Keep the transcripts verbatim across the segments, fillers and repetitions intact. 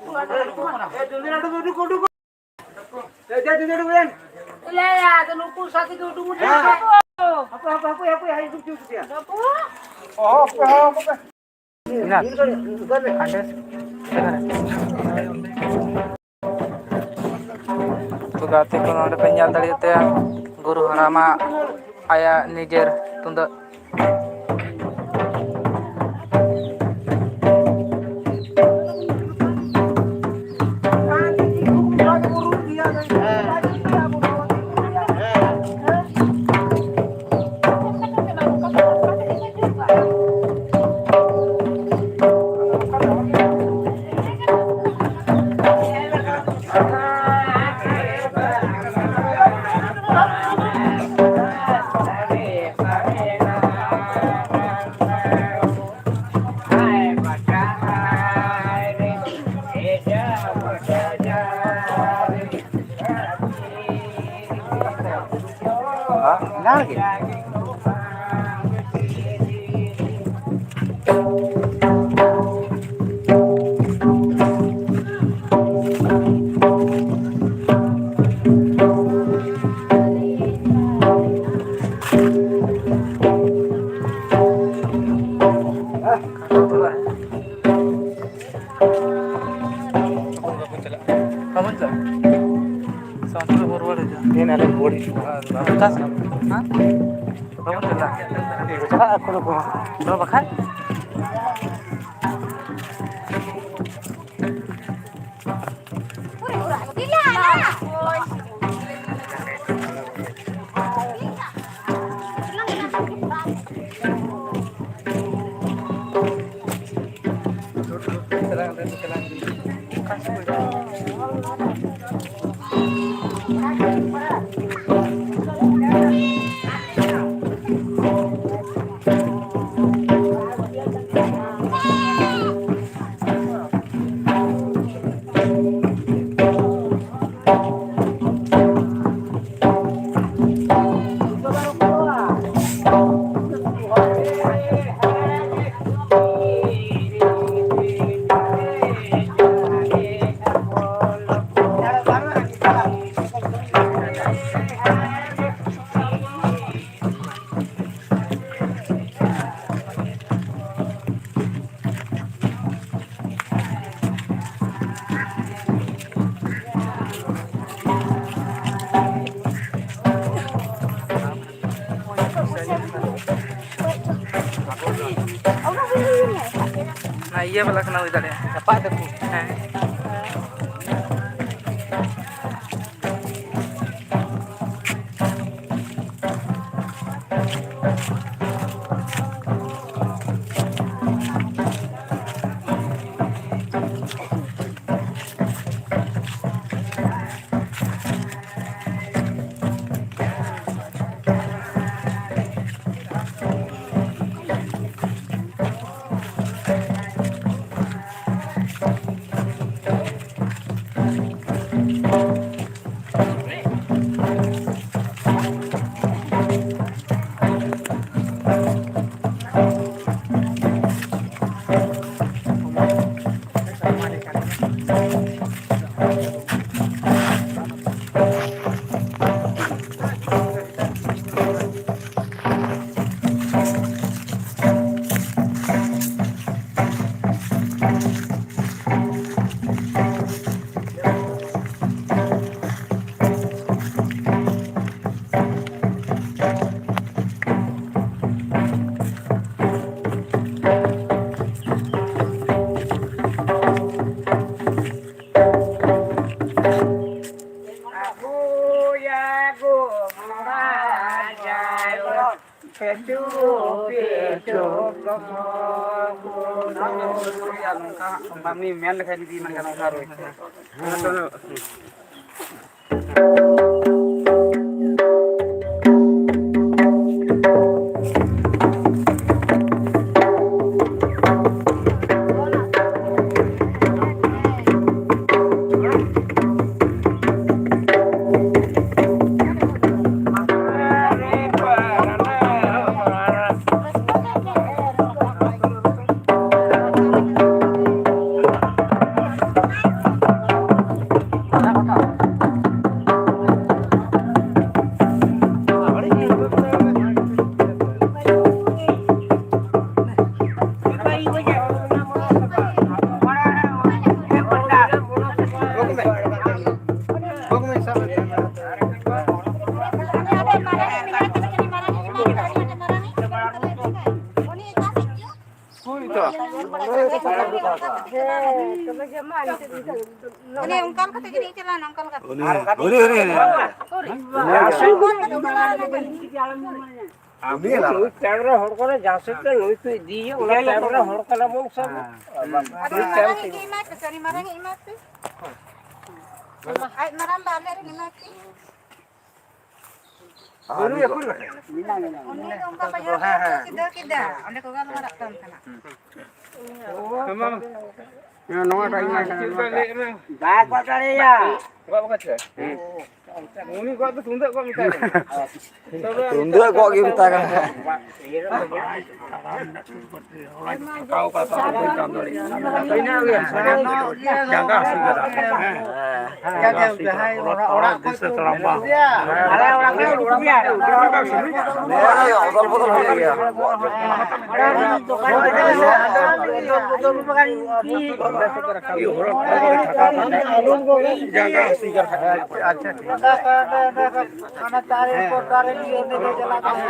ᱮ, ᱡᱚᱞᱫᱤ ᱞᱟᱹᱰᱩ ᱫᱚ ᱩᱰᱩᱠ, ᱩᱰᱩᱠ᱾ ᱮ, ᱡᱟ, ᱡᱟ, ᱡᱟ, ᱩᱰᱩᱠ ᱮᱱ᱾ ᱞᱟᱹᱭᱟ, ᱟᱫᱚ ᱱᱩᱠᱩ ᱥᱟᱛᱮ ᱜᱮ ᱩᱰᱩᱠ, ᱩᱰᱩᱠ ᱦᱮᱸ᱾ ᱠᱟᱠᱚ᱾ ᱦᱟᱯᱮ, ᱦᱟᱯᱮ, ᱦᱟᱯᱮ, ᱦᱟᱯᱮ, ᱦᱟᱯᱮ, ᱩᱰᱩᱠ ᱦᱚᱪᱚ ᱠᱮᱫᱮᱭᱟ᱾ ᱵᱟᱹᱵᱩ᱾ ᱚᱦᱚ, ᱦᱟᱯᱮ, ᱦᱟᱯᱮ, ᱦᱟᱯᱮ᱾ ᱤᱱᱟᱹ᱾ ᱦᱟᱸᱰᱮ᱾ ᱛᱚ ᱜᱟᱛᱮ ᱠᱚ ᱱᱚᱰᱮ ᱯᱮ ᱧᱮᱞ ᱫᱟᱲᱮᱭᱟᱜ ᱛᱟᱭᱟ, ᱜᱩᱨᱩ ᱦᱟᱲᱟᱢᱟᱜ ᱟᱭᱟᱜ ᱱᱤᱡᱮᱨ ᱛᱩᱢᱫᱟᱜ᱾ ᱦᱮᱸ, ᱚᱱᱟ ᱜᱮ᱾ ᱵᱟᱵᱚᱱ ᱪᱟᱞᱟᱜᱼᱟ᱾ ᱥᱟᱶᱛᱟ ᱨᱮ ᱵᱚᱨᱵᱟᱫ ᱦᱤᱡᱩᱜᱼᱟ᱾ ᱦᱮᱸ, ᱟᱞᱮ ᱵᱚᱨ ᱦᱤᱡᱩᱜᱼᱟ᱾ ᱚᱠᱟ ᱥᱮᱫ? ᱦᱮᱸ? ᱵᱟᱵᱚᱱ ᱪᱟᱞᱟᱜᱼᱟ᱾ ᱪᱟᱞᱟᱜ ᱟᱠᱚ ᱱᱩᱠᱩ ᱦᱚᱸ᱾ ᱫᱚ ᱵᱟᱠᱷᱟᱡ? ᱤᱭᱟᱹ ᱵᱟᱞᱟ ᱠᱟᱱᱟ, ᱦᱩᱭ ᱫᱟᱲᱮᱭᱟᱜᱼᱟ᱾ ᱨᱟᱯᱟᱜ ᱫᱟᱠᱚ᱾ ᱦᱮᱸ᱾ ᱟᱹᱜᱩᱭᱟ ᱜᱚ ᱢᱚᱲᱟ ᱡᱟᱭ᱾ ᱯᱮᱪᱩ, ᱯᱮᱪᱩ, ᱜᱚᱢᱚ, ᱜᱩᱰᱩ᱾ ᱱᱚᱝᱠᱟ ᱵᱟᱢ ᱢᱮᱱ ᱞᱮᱠᱷᱟᱱ ᱡᱩᱫᱤ ᱢᱮᱱᱠᱷᱟᱱ ᱱᱚᱝᱠᱟ ᱨᱩᱭ᱾ ᱩᱱᱤ ᱚᱱᱠᱟ ᱞᱮᱠᱟᱛᱮ ᱡᱟᱹᱱᱤᱡ ᱪᱟᱞᱟᱣ ᱮᱱᱟ, ᱚᱱᱠᱟ ᱞᱮᱠᱟᱛᱮ᱾ ᱩᱱᱤ, ᱩᱱᱤ, ᱩᱱᱤ, ᱩᱱᱤ᱾ ᱚᱱᱠᱟ ᱞᱮᱠᱟᱛᱮ ᱪᱟᱞᱟᱣ ᱮᱱᱟ ᱡᱟᱹᱱᱤᱡ᱾ ᱩᱱᱤ ᱞᱟᱜᱟᱜ᱾ ᱱᱩᱭ ᱛᱟᱭᱚᱢ ᱨᱮ ᱦᱚᱲ ᱠᱟᱱᱟ, ᱡᱟᱦᱟᱸ ᱥᱮᱫ ᱛᱮ ᱱᱩᱭ ᱠᱚ ᱤᱫᱤᱭᱮᱭᱟ, ᱚᱱᱟ ᱛᱟᱭᱚᱢ ᱨᱮ ᱦᱚᱲ ᱠᱟᱱᱟ ᱵᱚᱱ ᱥᱮ᱾ ᱟᱫᱚ ᱩᱱᱤ ᱢᱟᱨᱟᱝ ᱤᱡ ᱜᱮ ᱮᱢᱟᱭ ᱯᱮ, ᱩᱱᱤ ᱢᱟᱨᱟᱝ ᱤᱡ ᱮᱢᱟᱭ ᱯᱮ᱾ ᱟᱡ ᱢᱟᱨᱟᱝ ᱵᱟ ᱟᱞᱮ ᱨᱮᱱ ᱮᱢᱟᱭ ᱯᱮ᱾ ᱩᱱᱤ ᱫᱚ ᱚᱱᱠᱟ ᱵᱟᱡᱟᱨ ᱨᱮ ᱠᱚ ᱥᱤᱫᱷᱟᱹ ᱠᱮᱫᱟ, ᱚᱸᱰᱮ ᱠᱚ ᱜᱟᱞᱢᱟᱨᱟᱜ ᱠᱟᱱ ᱛᱟᱦᱮᱱᱟ᱾ ᱱᱚᱣᱟᱴᱟᱜ ᱤᱧ ᱮᱢᱟᱭ ᱠᱟᱱᱟ, ᱱᱚᱣᱟᱴᱟᱜ᱾ ᱵᱟᱭ ᱜᱚᱜ ᱫᱟᱲᱮᱭᱟᱜᱼᱟ᱾ ᱜᱚᱜ ᱵᱟᱠᱷᱟᱡ ᱪᱮ? ᱩᱱᱤ ᱜᱚᱜ ᱫᱚ ᱛᱩᱢᱫᱟᱹᱜ ᱜᱚᱜ ᱢᱮᱛᱟᱭ ᱠᱟᱱᱟ᱾ ᱛᱩᱢᱫᱟᱹᱜ ᱜᱚᱜ ᱜᱮ ᱢᱮᱛᱟᱭ ᱠᱟᱱᱟ᱾ ᱡᱟᱸᱜᱟ ᱦᱟᱹᱥᱩ ᱠᱟᱫᱟ᱾ ᱦᱮᱸ᱾ ᱡᱟᱸᱜᱟ ᱦᱟᱹᱥᱩ ᱠᱟᱫᱟ᱾ ᱚᱲᱟᱜ, ᱚᱲᱟᱜ ᱠᱷᱚᱡ ᱫᱤᱥᱟᱹ ᱛᱟᱲᱟᱢ ᱵᱟᱝ᱾ ᱟᱞᱮ ᱚᱲᱟᱜ ᱠᱷᱚᱡ ᱩᱰᱩᱠ ᱜᱮᱭᱟ᱾ ᱦᱮᱸ, ᱚᱫᱚᱞ ᱵᱚᱫᱚᱞ ᱦᱩᱭᱩᱜ ᱜᱮᱭᱟ᱾ ᱡᱟᱸᱜᱟ ᱦᱟᱹᱥᱩ ᱠᱟᱫᱟ᱾ ᱟᱪᱪᱷᱟ, ᱴᱷᱤᱠ᱾ ᱚᱱᱟ ᱫᱟᱨᱮ ᱠᱚ, ᱫᱟᱨᱮ ᱱᱤᱭᱟᱹ ᱛᱮᱜᱮ ᱪᱟᱞᱟᱜ ᱠᱟᱱᱟ᱾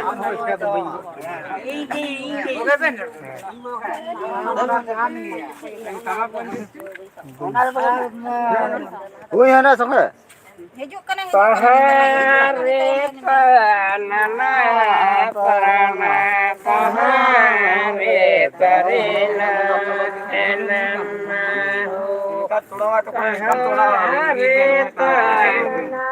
ᱦᱳᱭ, ᱦᱟᱱᱟ ᱥᱚᱸᱜᱮ᱾ ᱦᱤᱡᱩᱜ ᱠᱟᱱᱟ, ᱦᱤᱡᱩᱜ ᱠᱟᱱᱟ᱾ ᱛᱟᱦᱟᱨᱮ ᱛᱟᱱᱟᱱᱟ ᱛᱟᱱᱟ ᱛᱟᱦᱟᱨᱮ ᱛᱟᱨᱮᱱᱟ ᱮᱱᱟᱱᱟ᱾ ᱛᱟᱦᱟᱨᱮ ᱛᱟᱱᱟᱱᱟ᱾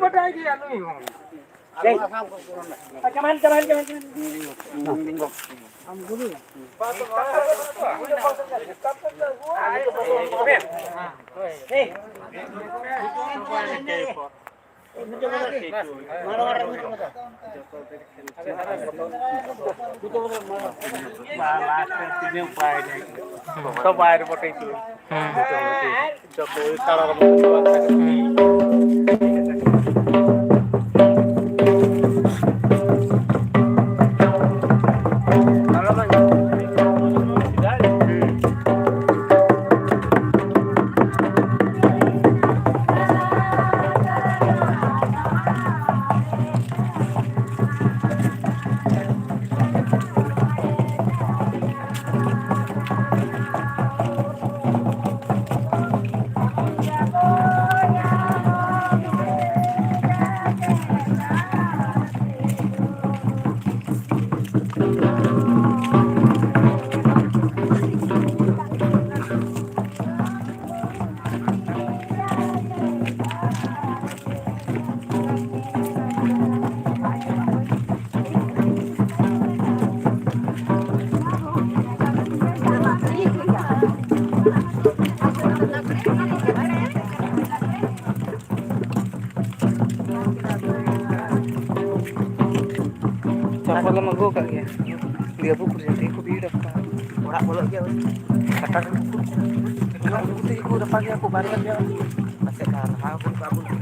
ᱵᱟᱰᱟᱭ ᱜᱮᱭᱟ ᱱᱩᱭ ᱦᱚᱸ᱾ Come on, come on, come on, come on. Hey. ᱡᱚᱛᱚ ᱵᱟᱭᱨᱮ ᱵᱚᱴᱮ ᱠᱚ᱾ ᱦᱩᱸ᱾ ᱡᱚᱛᱚ ᱛᱟᱲᱟ ᱨᱮ ᱵᱚᱴᱮ ᱠᱚ᱾ ᱦᱩᱸ᱾ ᱪᱟᱯᱚᱞᱮᱢ ᱟᱹᱜᱩ ᱟᱠᱟᱫ ᱜᱮᱭᱟ? ᱫᱤᱭᱮ ᱟᱵᱚ ᱠᱩᱲᱤ ᱜᱤᱫᱽᱨᱟᱹ ᱠᱚ ᱵᱷᱤᱲ ᱟᱠᱚ᱾ ᱚᱲᱟᱜ ᱵᱚᱞᱚᱜ ᱜᱮᱭᱟ ᱳᱭ ᱠᱟᱴᱟ ᱨᱮ᱾ ᱩᱱᱠᱩ ᱛᱮᱜᱮ ᱠᱚ ᱨᱟᱯᱟᱜ ᱜᱮᱭᱟ ᱠᱚ ᱵᱟᱨᱭᱟ ᱯᱮᱭᱟ᱾ ᱯᱟᱥᱮᱡ ᱞᱟᱦᱟ ᱠᱚ ᱟᱹᱜᱩ ᱞᱮᱫᱟ᱾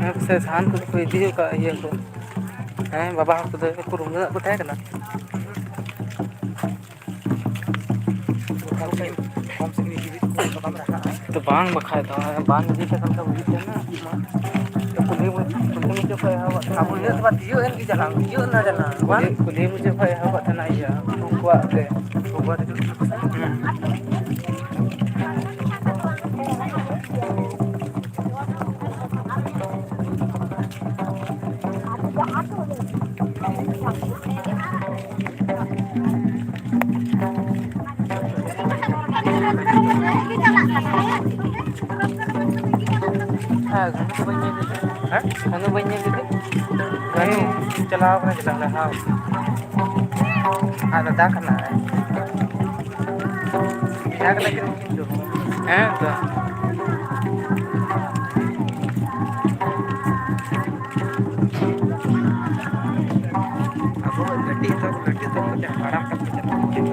ᱦᱮᱸ, ᱥᱮ ᱥᱟᱦᱟᱱ ᱠᱚᱫᱚ ᱠᱚ ᱤᱫᱤ ᱟᱠᱟᱫ ᱤᱭᱟᱹ ᱠᱚ᱾ ᱦᱮᱸ, ᱵᱟᱵᱟ ᱦᱚᱲ ᱠᱚᱫᱚ ᱠᱚ ᱨᱩᱸᱰᱟᱹ ᱠᱚ ᱛᱟᱦᱮᱸ ᱠᱟᱱᱟ᱾ ᱠᱚᱢ ᱥᱮ ᱠᱚᱢ ᱤᱫᱤ ᱠᱚ ᱵᱟᱢ ᱨᱟᱠᱟᱵᱼᱟ᱾ ᱛᱚ ᱵᱟᱝ ᱵᱟᱠᱷᱟᱡ ᱫᱚ, ᱵᱟᱝ ᱤᱫᱤ ᱞᱮᱠᱷᱟᱱ ᱫᱚ ᱵᱩᱡᱩᱜ ᱠᱟᱱᱟ᱾ ᱛᱚ ᱠᱩᱞᱦᱤ ᱢᱩ-, ᱠᱩᱞᱦᱤ ᱢᱩᱪᱟᱹᱫ ᱠᱷᱚᱡ ᱮᱦᱚᱵᱚᱜ ᱠᱟᱱᱟ᱾ ᱟᱵᱚ ᱤᱱᱟᱹ ᱛᱮᱢᱟ ᱛᱤᱭᱳᱜ ᱮᱱ ᱜᱮ ᱡᱟᱞᱟ, ᱛᱤᱭᱳᱜ ᱮᱱᱟ ᱡᱟᱞᱟ᱾ ᱠᱩᱞᱦᱤ, ᱠᱩᱞᱦᱤ ᱢᱩᱪᱟᱹᱫ ᱠᱷᱚᱡ ᱮᱦᱚᱵᱚᱜ ᱛᱟᱦᱮᱱᱟ ᱤᱭᱟᱹ, ᱩᱱᱠᱩᱣᱟᱜ ᱜᱮ᱾ ᱦᱩᱸ᱾ ᱦᱮᱸ, ᱜᱷᱟᱱᱩ ᱫᱚ ᱵᱟᱹᱧ ᱧᱮᱞ ᱞᱮᱫᱮ᱾ ᱦᱮᱸ? ᱜᱷᱟᱱᱩ ᱪᱟᱞᱟᱣ ᱠᱟᱱᱟ ᱪᱮᱫᱟᱜ ᱞᱮ ᱦᱟᱣ? ᱟᱨ ᱫᱟᱫᱟ ᱠᱟᱱᱟ᱾ ᱡᱟᱦᱟᱸ ᱠᱟᱱᱟ ᱠᱤᱱ ᱩᱱᱠᱤᱱ ᱫᱚ᱾ ᱦᱮᱸ ᱛᱚ᱾ ᱟᱵᱚ ᱠᱟᱹᱴᱤᱡ ᱛᱚ, ᱠᱟᱹᱴᱤᱡ ᱛᱚ ᱠᱟᱛᱮ ᱦᱟᱲᱟᱢ ᱠᱟᱛᱮ ᱪᱟᱞᱟᱜ ᱠᱟᱱᱟ᱾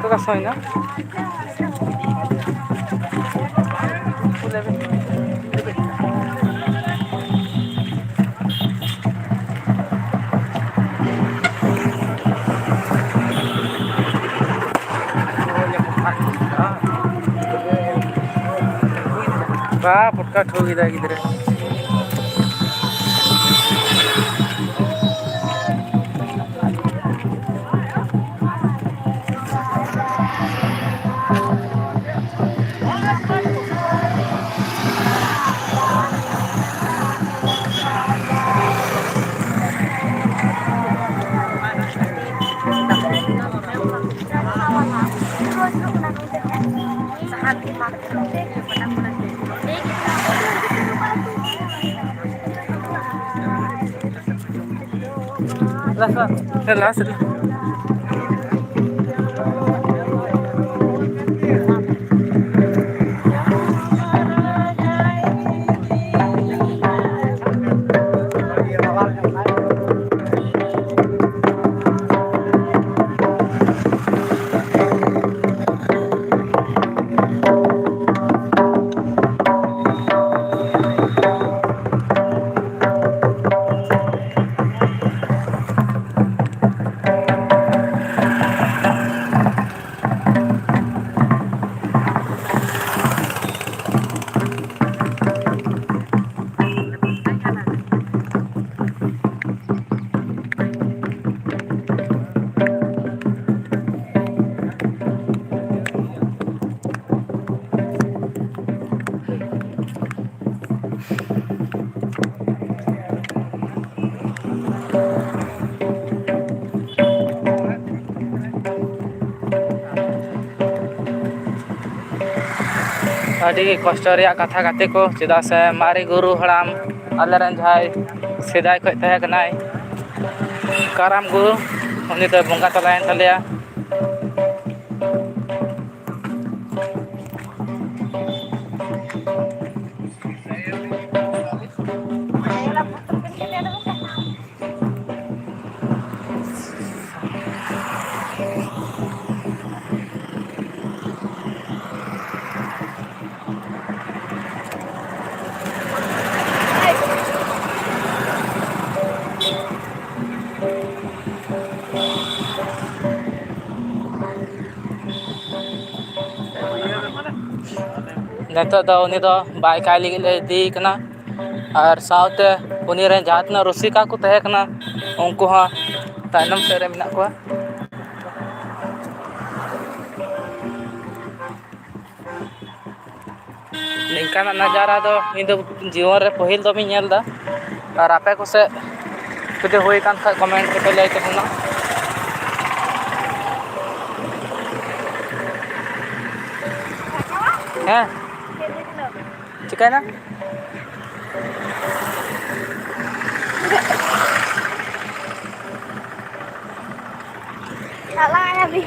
ᱚᱠᱟ ᱥᱚᱭᱱᱟ? ᱵᱟ, ᱯᱚᱴᱠᱟ ᱴᱷᱩ ᱠᱮᱫᱟᱭ ᱜᱤᱫᱽᱨᱟᱹ᱾ ᱞᱟᱥ ᱨᱮ᱾ ᱟᱹᱰᱤ ᱠᱚᱥᱴᱚ ᱨᱮᱭᱟᱜ ᱠᱟᱛᱷᱟ ᱜᱟᱛᱮ ᱠᱚ, ᱪᱮᱫᱟᱜ ᱥᱮ ᱢᱟᱨᱮ ᱜᱩᱨᱩ ᱦᱟᱲᱟᱢ, ᱟᱞᱮᱨᱮᱱ ᱡᱟᱦᱟᱸᱭ ᱥᱮᱫᱟᱭ ᱠᱷᱚᱱ ᱛᱟᱦᱮᱸ ᱠᱟᱱᱟᱭ ᱠᱟᱨᱟᱢ ᱜᱩᱨᱩ, ᱩᱱᱤ ᱫᱚᱭ ᱵᱚᱸᱜᱟ ᱛᱟᱞᱟᱭᱮᱱ ᱛᱟᱞᱮᱭᱟ᱾ ᱱᱤᱛᱚᱜ ᱫᱚ ᱩᱱᱤ ᱫᱚ ᱵᱟᱭ ᱠᱟᱭ ᱞᱟᱹᱜᱤᱫ ᱞᱮ ᱤᱫᱤᱭᱮ ᱠᱟᱱᱟ, ᱟᱨ ᱥᱟᱶᱛᱮ ᱩᱱᱤ ᱨᱮᱱ ᱡᱟᱦᱟᱸ ᱛᱤᱱᱟᱹᱜ ᱨᱩᱥᱤᱠᱟ ᱠᱚ ᱛᱟᱦᱮᱸ ᱠᱟᱱᱟ, ᱩᱱᱠᱩ ᱦᱚᱸ ᱛᱟᱭᱱᱚᱢ ᱥᱮᱫ ᱨᱮ ᱢᱮᱱᱟᱜ ᱠᱚᱣᱟ᱾ ᱱᱤᱝᱠᱟᱱᱟᱜ ᱱᱟᱡᱟᱨᱟ ᱫᱚ ᱤᱧ ᱫᱚ ᱡᱤᱭᱚᱱ ᱨᱮ ᱯᱟᱹᱦᱤᱞ ᱫᱚᱢᱤᱧ ᱧᱮᱞ ᱮᱫᱟ᱾ ᱟᱨ ᱟᱯᱮ ᱠᱚᱥᱮᱫ ᱡᱩᱫᱤ ᱦᱩᱭ ᱠᱟᱱ ᱠᱷᱟᱡ, ᱠᱚᱢᱮᱱᱴ ᱨᱮᱯᱮ ᱞᱟᱹᱭ ᱛᱟᱵᱚᱱᱟ᱾ ᱦᱮᱸ, ᱪᱤᱠᱟᱹᱭᱮᱱᱟ? ᱪᱟᱞᱟᱜ ᱟᱭ ᱟᱹᱵᱤᱱ᱾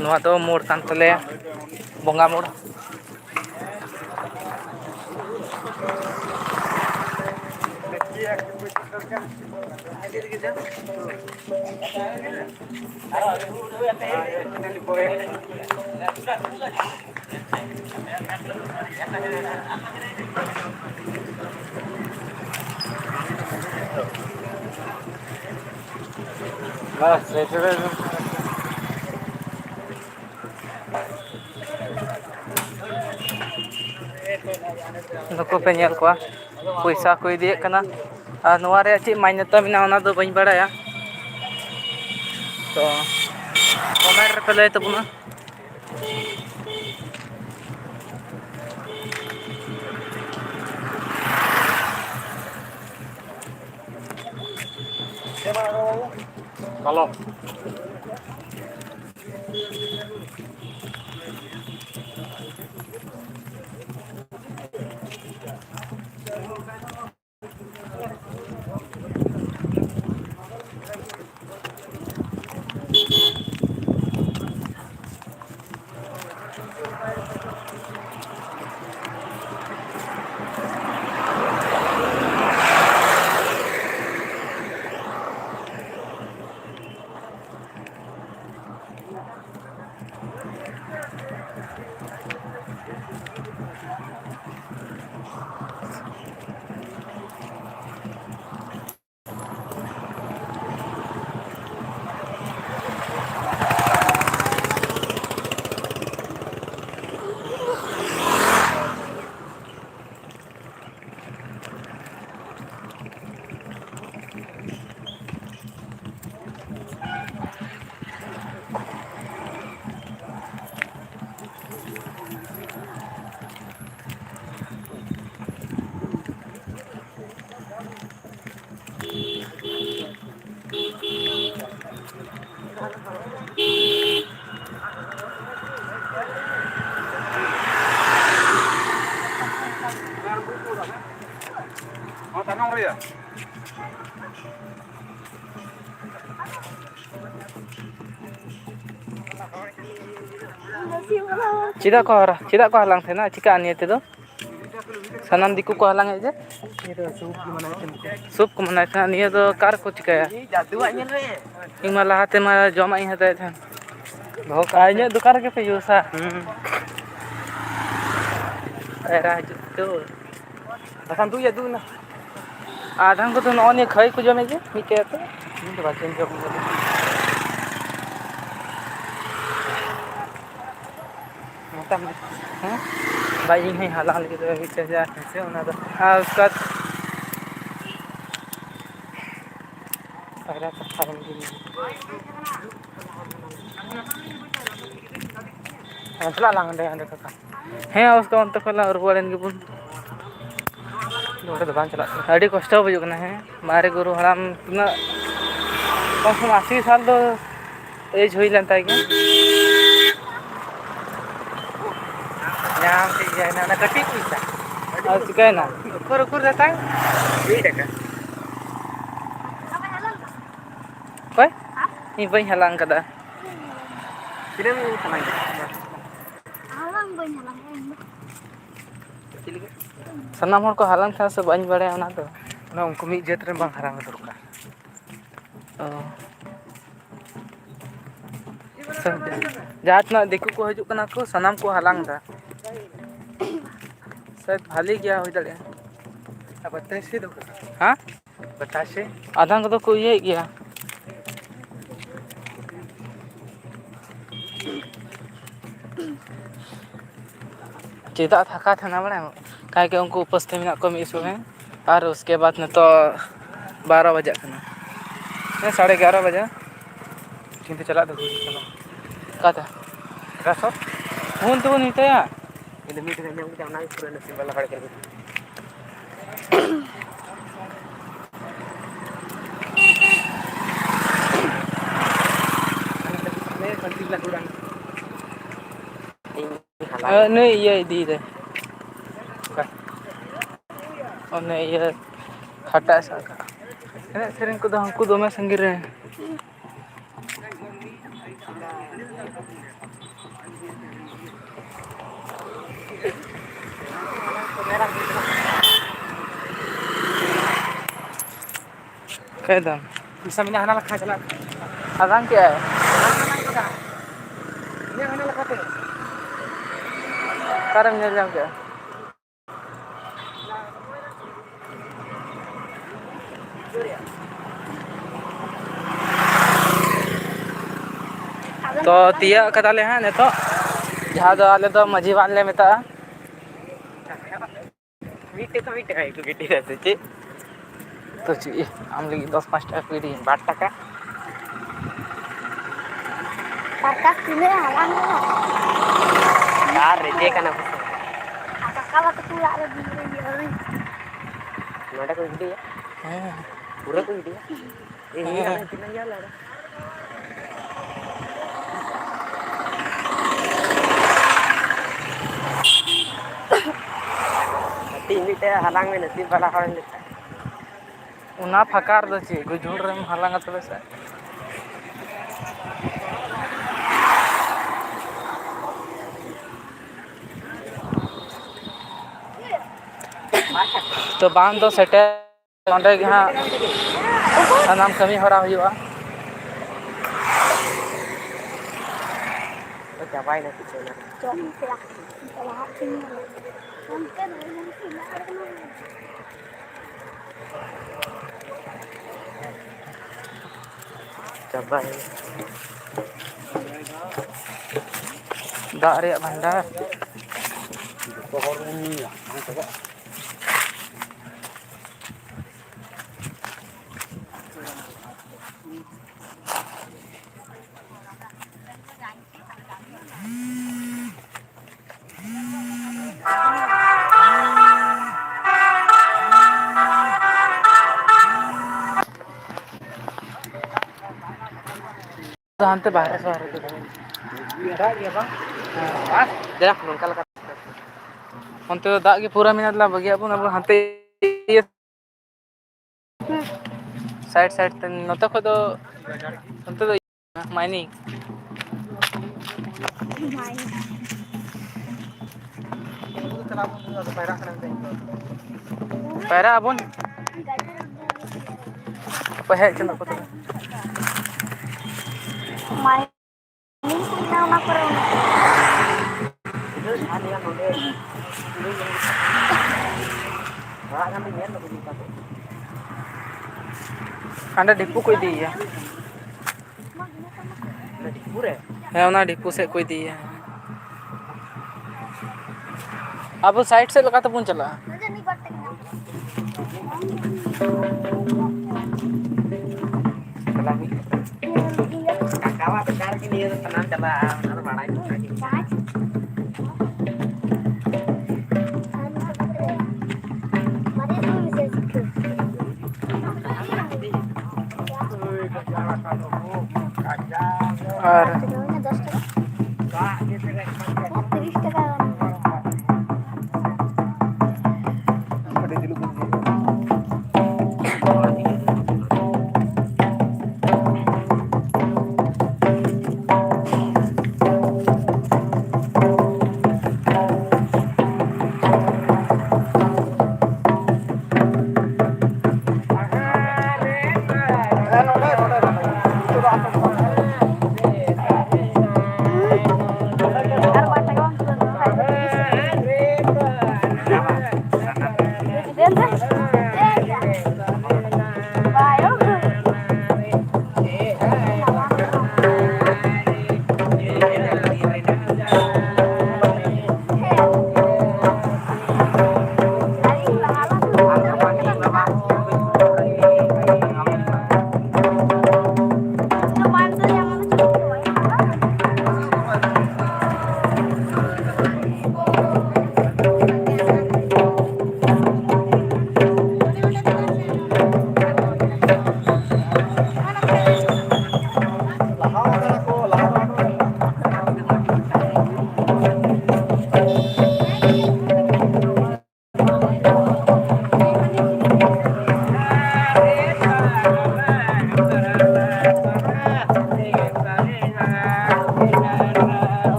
ᱱᱚᱣᱟ ᱫᱚ ᱢᱳᱲ ᱠᱟᱱ ᱛᱟᱞᱮᱭᱟ, ᱵᱚᱸᱜᱟ ᱢᱳᱲ᱾ ᱱᱩᱠᱩ ᱯᱮ ᱧᱮᱞ ᱠᱚᱣᱟ, ᱯᱚᱭᱥᱟ ᱠᱚ ᱤᱫᱤᱭᱮᱫ ᱠᱟᱱᱟ᱾ ᱟᱨ ᱱᱚᱣᱟ ᱨᱮᱭᱟᱜ ᱪᱮᱫ ᱢᱟᱱᱱᱚᱛᱟ ᱢᱮᱱᱟᱜᱼᱟ, ᱚᱱᱟ ᱫᱚ ᱵᱟᱹᱧ ᱵᱟᱲᱟᱭᱟ᱾ ᱛᱚ, ᱠᱚᱢᱮᱱᱴ ᱨᱮᱯᱮ ᱞᱟᱹᱭ ᱛᱟᱵᱚᱱᱟ᱾ ᱦᱮᱞᱳ᱾ ᱦᱚᱸ, ᱛᱟᱭᱱᱚᱢ ᱨᱮᱭᱟ᱾ ᱪᱮᱫᱟᱜ ᱠᱚ ᱦᱟᱨᱟ-, ᱪᱮᱫᱟᱜ ᱠᱚ ᱦᱟᱞᱟᱝ ᱛᱟᱦᱮᱱᱟ? ᱪᱤᱠᱟᱹᱜᱼᱟ ᱱᱤᱭᱟᱹ ᱛᱮᱫᱚ? ᱥᱟᱱᱟᱢ ᱫᱤᱠᱩ ᱠᱚ ᱦᱟᱞᱟᱝ ᱮᱫ ᱡᱮ? ᱱᱤᱭᱟᱹ ᱫᱚ ᱥᱩᱵ ᱜᱮ ᱢᱟᱱᱟᱣ ᱛᱟᱦᱮᱱ ᱠᱚ᱾ ᱥᱩᱵ ᱠᱚ ᱢᱟᱱᱟᱣ ᱛᱟᱦᱮᱱᱟ᱾ ᱱᱤᱭᱟᱹ ᱫᱚ ᱚᱠᱟ ᱨᱮᱠᱚ ᱪᱤᱠᱟᱹᱭᱟ? ᱤᱧ ᱢᱟ ᱞᱟᱦᱟᱛᱮ ᱢᱟ ᱡᱚᱢᱟᱜ ᱤᱧ ᱦᱟᱛᱟᱣᱮᱫ ᱛᱟᱦᱮᱱ᱾ ᱫᱚᱦᱚ ᱠᱟᱜ ᱟᱨ ᱯᱮ᱾ ᱤᱧᱟᱹᱜ ᱫᱚᱠᱟᱱ ᱨᱮᱜᱮ ᱯᱮ ᱤᱭᱩᱥᱟ? ᱦᱩᱸ᱾ ᱯᱟᱭᱨᱟ ᱦᱤᱡᱩᱜ ᱛᱚ᱾ ᱫᱟᱠᱟᱢ ᱫᱩᱜ ᱭᱟ, ᱫᱩᱜ ᱮᱱᱟ᱾ ᱟᱫᱷᱟᱱ ᱠᱚᱫᱚ ᱱᱚᱜᱼᱚ ᱱᱤᱭᱟᱹ ᱠᱷᱟᱹᱭ ᱠᱚ ᱡᱚᱢᱮᱫ ᱜᱮ ᱢᱤᱫᱴᱮᱡ ᱟᱛᱮ᱾ ᱤᱧ ᱫᱚ ᱵᱟᱹᱧ ᱡᱚᱢ ᱠᱟᱫᱟ᱾ ᱢᱮᱛᱟᱢ ᱫᱚ᱾ ᱦᱮᱸ? ᱵᱟᱭ, ᱤᱧ ᱦᱚᱸᱧ ᱦᱟᱞᱟᱝ ᱞᱟᱹᱜᱤᱫ ᱛᱚᱵᱮ ᱢᱤᱫᱴᱮᱡ ᱡᱟ᱾ ᱦᱮᱸ ᱥᱮ, ᱚᱱᱟ ᱫᱚ᱾ ᱟᱨ ᱩᱥᱠᱮ ᱵᱟᱫ ᱯᱟᱭᱨᱟ ᱠᱟᱛᱷᱟ ᱠᱟᱱ ᱜᱮ᱾ ᱦᱮᱸ, ᱪᱟᱞᱟᱜ ᱟᱞᱟᱝ ᱚᱸᱰᱮ, ᱚᱸᱰᱮ ᱠᱷᱚᱱ᱾ ᱦᱮᱸ, ᱚᱵᱚᱥᱥᱳᱭ ᱚᱱᱛᱮ ᱠᱷᱚᱱ ᱞᱟᱝ ᱨᱩᱣᱟᱹᱲ ᱮᱱ ᱜᱮᱵᱚᱱ᱾ ᱱᱚᱸᱰᱮ ᱫᱚ ᱵᱟᱝ ᱪᱟᱞᱟᱜ ᱠᱟᱱᱟ᱾ ᱟᱹᱰᱤ ᱠᱚᱥᱴᱚ ᱵᱩᱡᱩᱜ ᱠᱟᱱᱟ᱾ ᱦᱮᱸ, ᱢᱟᱨᱮ ᱜᱩᱨᱩ ᱦᱟᱲᱟᱢ ᱛᱤᱱᱟᱹᱜ ᱠᱚᱢ ᱥᱮ ᱠᱚᱢ ᱟᱥᱤ ᱥᱟᱞ ᱫᱚ ᱮᱡᱽ ᱦᱩᱭ ᱞᱮᱱ ᱛᱟᱭ ᱜᱮ᱾ ᱧᱟᱢ ᱠᱮᱫ ᱜᱮᱭᱟᱭ ᱚᱱᱟ ᱠᱟᱹᱴᱤᱡ ᱯᱚᱭᱥᱟ᱾ ᱟᱨ ᱪᱤᱠᱟᱹᱭᱮᱱᱟ? ᱩᱠᱩᱨ, ᱩᱠᱩᱨ ᱫᱟᱛᱟᱭ? ᱢᱤᱫ ᱴᱟᱠᱟ᱾ ᱚᱠᱚᱭ? ᱤᱧ ᱵᱟᱹᱧ ᱦᱟᱞᱟᱝ ᱠᱟᱫᱟ᱾ ᱛᱤᱱᱟᱹᱜ ᱮᱢ ᱦᱟᱞᱟᱝ ᱠᱮᱫᱟ? ᱦᱟᱞᱟᱝ ᱵᱟᱹᱧ ᱦᱟᱞᱟᱝ ᱠᱮᱫᱟ ᱤᱧ ᱫᱚ᱾ ᱥᱟᱱᱟᱢ ᱦᱚᱲ ᱠᱚ ᱦᱟᱞᱟᱝ ᱠᱷᱟᱱ ᱥᱮ ᱵᱟᱹᱧ ᱵᱟᱲᱟᱭᱟ ᱚᱱᱟ ᱫᱚ᱾ ᱚᱱᱟ ᱩᱱᱠᱩ ᱢᱤᱫ ᱡᱟᱹᱛ ᱨᱮᱱ ᱵᱟᱝ ᱦᱟᱞᱟᱝ ᱫᱚᱨᱠᱟᱨ᱾ ᱚ᱾ ᱥᱮ ᱡᱟᱦᱟᱸ ᱛᱤᱱᱟᱹᱜ ᱫᱤᱠᱩ ᱠᱚ ᱦᱤᱡᱩᱜ ᱠᱟᱱᱟ ᱠᱚ, ᱥᱟᱱᱟᱢ ᱠᱚ ᱦᱟᱞᱟᱝ ᱮᱫᱟ᱾ ᱥᱮ ᱵᱷᱟᱞᱤ ᱜᱮᱭᱟ, ᱦᱩᱭ ᱫᱟᱲᱮᱭᱟᱜᱼᱟ᱾ ᱟᱵᱟᱨ ᱛᱮ ᱥᱮ ᱫᱚ ᱠᱟᱱᱟ᱾ ᱦᱮᱸ? ᱵᱟᱛᱟᱥᱮ᱾ ᱟᱫᱷᱟᱱ ᱠᱚᱫᱚ ᱠᱚ ᱤᱭᱟᱹᱭᱮᱫ ᱜᱮᱭᱟ᱾ ᱪᱮᱫᱟᱜ ᱯᱷᱟᱸᱠᱟ ᱛᱟᱦᱮᱱᱟ ᱵᱟᱲᱟᱭᱟᱢ? ᱠᱟᱭ ᱜᱮ ᱩᱱᱠᱩ ᱩᱯᱟᱹᱥ ᱛᱮ ᱢᱮᱱᱟᱜ ᱠᱚᱣᱟ ᱢᱤᱫ ᱥᱚᱢᱚᱭ᱾ ᱟᱨ ᱩᱥᱠᱮ ᱵᱟᱫ ᱱᱤᱛᱚᱜ ᱵᱟᱨᱚ ᱵᱟᱡᱟᱜ ᱠᱟᱱᱟ᱾ ᱦᱮᱸ, ᱥᱟᱲᱮ ᱮᱜᱟᱨᱚ ᱵᱟᱡᱟ᱾ ᱴᱷᱤᱠ ᱛᱮ ᱪᱟᱞᱟᱜ ᱫᱚ ᱦᱩᱭᱩᱜ ᱠᱟᱱᱟ᱾ ᱚᱠᱟᱛᱮ? ᱮᱜᱟᱨᱚᱥᱚ? ᱯᱷᱳᱱ ᱛᱮᱵᱚᱱ ᱢᱮᱛᱟᱭᱟ᱾ ᱤᱧ ᱫᱚ ᱢᱤᱫ ᱴᱟᱠᱟ ᱧᱟᱢ ᱠᱮᱫᱟ, ᱚᱱᱟ ᱜᱮ ᱯᱩᱨᱟᱹ ᱱᱟᱥᱮ ᱵᱟᱞᱟ ᱦᱚᱲ ᱠᱟᱱᱟ᱾ ᱤᱧ ᱦᱟᱞᱟᱭ ᱱᱩᱭ ᱤᱭᱟᱹ ᱤᱫᱤᱭᱮᱫᱟᱭ᱾ ᱚᱱᱮ ᱤᱭᱟᱹ ᱦᱟᱴᱟᱜ ᱥᱟᱵ ᱠᱟᱜ᱾ ᱮᱱᱮᱡ ᱥᱮᱨᱮᱧ ᱠᱚᱫᱚ ᱦᱟᱹᱱᱠᱩ ᱫᱚᱢᱮ ᱥᱟᱺᱜᱤᱧ ᱨᱮ᱾ ᱚᱠᱟᱭ ᱫᱟᱢ? ᱢᱮᱥᱟ ᱢᱮᱱᱟᱜᱼᱟ, ᱦᱟᱱᱟ ᱞᱮᱠᱷᱟ ᱪᱟᱞᱟᱜ᱾ ᱦᱟᱞᱟᱝ ᱠᱮᱜᱼᱟᱭ᱾ ᱤᱧᱟᱹᱜ ᱦᱟᱱᱟ ᱞᱮᱠᱟᱛᱮ᱾ ᱚᱠᱟᱨᱮᱢ ᱧᱮᱞ ᱧᱟᱢ ᱠᱮᱜᱼᱟ? ᱛᱚ, ᱛᱤᱭᱟᱹᱜ ᱠᱟᱫᱟᱞᱮ ᱦᱟᱸᱜ ᱱᱤᱛᱚᱜ, ᱡᱟᱦᱟᱸ ᱫᱚ ᱟᱞᱮ ᱫᱚ ᱢᱟᱹᱡᱷᱤ ᱵᱟᱸᱫᱷ ᱞᱮ ᱢᱮᱛᱟᱜᱼᱟ᱾ ᱢᱤᱫᱴᱮᱡ ᱠᱚ ᱢᱤᱫ ᱴᱟᱠᱟ ᱜᱮᱠᱚ ᱜᱤᱰᱤᱭᱟ ᱥᱮ ᱪᱮᱫ? ᱛᱚ ᱪᱮᱫ ᱟᱢ ᱞᱟᱹᱜᱤᱫ ᱫᱚᱥ ᱯᱟᱸᱪ ᱴᱟᱠᱟ ᱠᱚ ᱜᱤᱰᱤᱭᱟ? ᱵᱟᱨ ᱴᱟᱠᱟ᱾ ᱥᱟᱨᱠᱟᱥ ᱛᱤᱱᱟᱹᱜ ᱦᱟᱞᱟᱝ ᱠᱟᱱᱟ? ᱟᱨ ᱨᱮᱡᱮ ᱠᱟᱱᱟ ᱯᱮᱥᱮ? ᱟᱨ ᱠᱟᱠᱟ ᱵᱟ ᱛᱟᱠᱚ ᱚᱲᱟᱜ ᱨᱮ ᱵᱤᱨ ᱨᱮ ᱤᱭᱟᱹ ᱨᱮ᱾ ᱱᱚᱰᱮ ᱠᱚ ᱜᱤᱰᱤᱭᱟ? ᱦᱮᱸ᱾ ᱯᱩᱨᱟᱹ ᱠᱚ ᱜᱤᱰᱤᱭᱟ? ᱦᱮᱸ᱾ ᱤᱧ ᱦᱚᱸ ᱛᱤᱱᱟᱹᱜ ᱜᱮᱭᱟ ᱞᱟᱲᱟ᱾ ᱠᱟᱹᱴᱤᱡ ᱢᱤᱫᱴᱮᱡ ᱦᱟᱞᱟᱝ ᱢᱮ, ᱱᱟᱹᱥᱤᱵ ᱵᱟᱞᱟ ᱦᱚᱲ ᱞᱮᱠᱟ᱾ ᱚᱱᱟ ᱯᱷᱟᱸᱠᱟ ᱨᱮᱫᱚ ᱪᱮᱫ ᱜᱩᱡᱩᱲ ᱨᱮᱢ ᱦᱟᱞᱟᱝᱟ ᱛᱚᱵᱮ ᱥᱮ? ᱛᱚ ᱵᱟᱝ ᱫᱚ ᱥᱮᱴᱮᱨ᱾ ᱚᱸᱰᱮ ᱜᱮ ᱦᱟᱸᱜ ᱥᱟᱱᱟᱢ ᱠᱟᱹᱢᱤ ᱦᱚᱨᱟ ᱦᱩᱭᱩᱜᱼᱟ᱾ ᱪᱟᱵᱟᱭᱮᱱᱟ ᱠᱤᱪᱷᱩ ᱱᱟ᱾ ᱪᱟᱵᱟᱭᱮᱱᱟ᱾ ᱫᱟᱜ ᱨᱮᱭᱟᱜ ᱵᱷᱟᱱᱰᱟᱨ᱾ ᱡᱚᱛᱚ ᱦᱚᱲ ᱵᱚᱱ ᱧᱩᱭᱟ, ᱵᱟᱝ ᱪᱟᱵᱟᱜᱼᱟ᱾ ᱦᱟᱱᱛᱮ ᱵᱟᱦᱨᱮ ᱥᱚᱦᱨᱮ ᱫᱚ ᱫᱟᱜ ᱜᱮᱭᱟ ᱵᱟᱝ? ᱦᱮᱸ᱾ ᱫᱮᱞᱟ ᱱᱚᱝᱠᱟ ᱞᱮᱠᱟ᱾ ᱚᱱᱛᱮ ᱫᱚ ᱫᱟᱜ ᱜᱮ ᱯᱩᱨᱟᱹ ᱢᱮᱱᱟᱜ ᱞᱮᱭᱟ, ᱵᱟᱹᱜᱤᱭᱟᱜ ᱵᱚᱱ ᱟᱵᱚ ᱦᱟᱱᱛᱮ ᱤᱭᱟᱹ ᱥᱟᱭᱤᱰ ᱥᱟᱭᱤᱰ ᱛᱮ, ᱱᱚᱛᱮ ᱠᱷᱚᱡ ᱫᱚ, ᱱᱚᱛᱮ ᱫᱚ ᱢᱟᱭᱱᱤᱝ᱾ ᱢᱟᱭᱱᱤᱝ᱾ ᱯᱟᱭᱨᱟᱜ ᱟᱵᱚᱱ᱾ ᱚᱠᱚᱭ ᱦᱮᱡ ᱦᱚᱪᱚ ᱠᱚ ᱛᱚᱵᱮ? ᱢᱟᱭ-, ᱚᱱᱟ ᱠᱚᱨᱮ᱾ ᱦᱟᱸᱰᱮ ᱰᱷᱤᱯᱩ ᱠᱚ ᱤᱫᱤᱭᱮᱭᱟ᱾ ᱦᱮᱸ, ᱚᱱᱟ ᱰᱷᱤᱯᱩ ᱥᱮᱫ ᱠᱚ ᱤᱫᱤᱭᱮᱭᱟ᱾ ᱟᱵᱚ side ᱥᱮᱫ ᱞᱮᱠᱟ ᱛᱮᱵᱚᱱ ᱪᱟᱞᱟᱜᱼᱟ᱾ ᱟᱨ ᱛᱤᱨᱤᱥ ᱴᱟᱠᱟ ᱜᱟᱱ᱾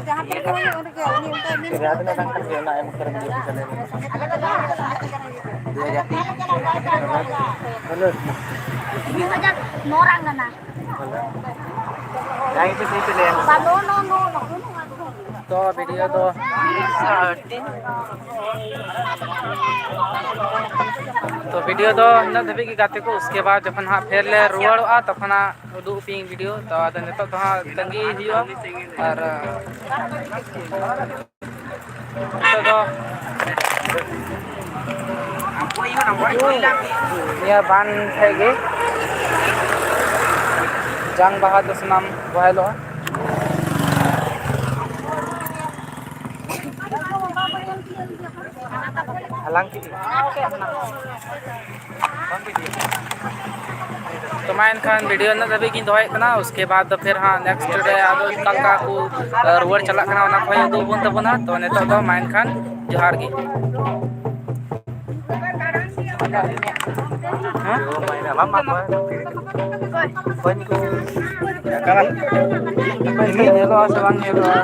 ᱡᱟᱦᱟᱸ ᱛᱤᱱᱟᱹᱜ ᱦᱩᱭᱩᱜ, ᱩᱱᱟᱹᱜ ᱜᱮ ᱩᱱᱤ ᱚᱱᱠᱟ ᱮᱢ ᱡᱟᱦᱟᱸ ᱛᱤᱱᱟᱹᱜ ᱜᱟᱱ ᱠᱷᱟᱱ ᱜᱮ ᱚᱱᱟ ᱮᱢ ᱠᱟᱛᱮ ᱵᱷᱤᱰᱤᱭᱳ ᱠᱚ ᱪᱟᱹᱞᱩᱭᱟ᱾ ᱫᱩ ᱦᱟᱡᱟᱨ ᱴᱤ᱾ ᱦᱮᱞᱳ᱾ ᱵᱤᱥ ᱦᱟᱡᱟᱨ ᱱᱚ ᱨᱟᱝ ᱠᱟᱱᱟ᱾ ᱡᱟᱦᱟᱸᱭ ᱜᱮᱯᱮ ᱥᱮ ᱯᱮ ᱞᱟᱹᱭᱟ᱾ ᱵᱟ, ᱱᱚ, ᱱᱚ, ᱱᱚ, ᱱᱚ᱾ ᱛᱚ ᱵᱷᱤᱰᱤᱭᱳ ᱫᱚ, ᱛᱚ ᱵᱷᱤᱰᱤᱭᱳ ᱫᱚ ᱤᱱᱟᱹᱜ ᱫᱷᱟᱹᱵᱤᱡ ᱜᱮ ᱜᱟᱛᱮ ᱠᱚ, ᱩᱥᱠᱮ ᱵᱟᱫ ᱡᱚᱠᱷᱚᱱ ᱦᱟᱸᱜ ᱯᱷᱮᱨ ᱞᱮ ᱨᱩᱣᱟᱹᱲᱚᱜᱼᱟ, ᱛᱚᱠᱷᱚᱱ ᱦᱟᱸᱜ ᱩᱫᱩᱜ ᱟᱯᱮᱭᱟᱹᱧ ᱵᱷᱤᱰᱤᱭᱳ᱾ ᱛᱚ ᱟᱫᱚ ᱱᱤᱛᱚᱜ ᱫᱚ ᱦᱟᱸᱜ ᱛᱟᱺᱜᱤ ᱦᱩᱭᱩᱜᱼᱟ᱾ ᱟᱨ ᱱᱤᱛᱚᱜ ᱫᱚ ᱱᱤᱭᱟᱹ ᱵᱟᱸᱫᱷ ᱴᱷᱮᱡ ᱜᱮ ᱡᱟᱝ ᱵᱟᱦᱟ ᱫᱚ ᱥᱟᱱᱟᱢ ᱵᱚᱦᱮᱞᱚᱜᱼᱟ᱾ ᱦᱟᱞᱟᱝ ᱠᱮᱫ ᱛᱚ ᱢᱟ ᱮᱱᱠᱷᱟᱱ ᱵᱷᱤᱰᱤᱭᱳ ᱤᱱᱟᱹᱜ ᱫᱷᱟᱹᱵᱤᱡ ᱜᱤᱧ ᱫᱚᱦᱚᱭᱮᱫ ᱠᱟᱱᱟ᱾ ᱩᱥᱠᱮ ᱵᱟᱫ ᱫᱚ ᱯᱷᱤᱨ ᱦᱟᱸᱜ ᱱᱮᱠᱥᱴ ᱨᱮ ᱟᱫᱚ ᱚᱠᱟ ᱞᱮᱠᱟ ᱠᱚ, ᱟ, ᱨᱩᱣᱟᱹᱲ ᱪᱟᱞᱟᱜ ᱠᱟᱱᱟ, ᱚᱱᱟ ᱠᱚ ᱩᱫᱩᱜ ᱟᱵᱚᱱ ᱛᱟᱵᱚᱱᱟ᱾ ᱛᱚ ᱱᱤᱛᱚᱜ ᱫᱚ ᱢᱟ ᱮᱱᱠᱷᱟᱱ ᱡᱚᱦᱟᱨ ᱜᱮ᱾ ᱧᱮᱞᱚᱜᱼᱟ ᱥᱮ ᱵᱟᱝ ᱧᱮᱞᱚᱜᱼᱟ?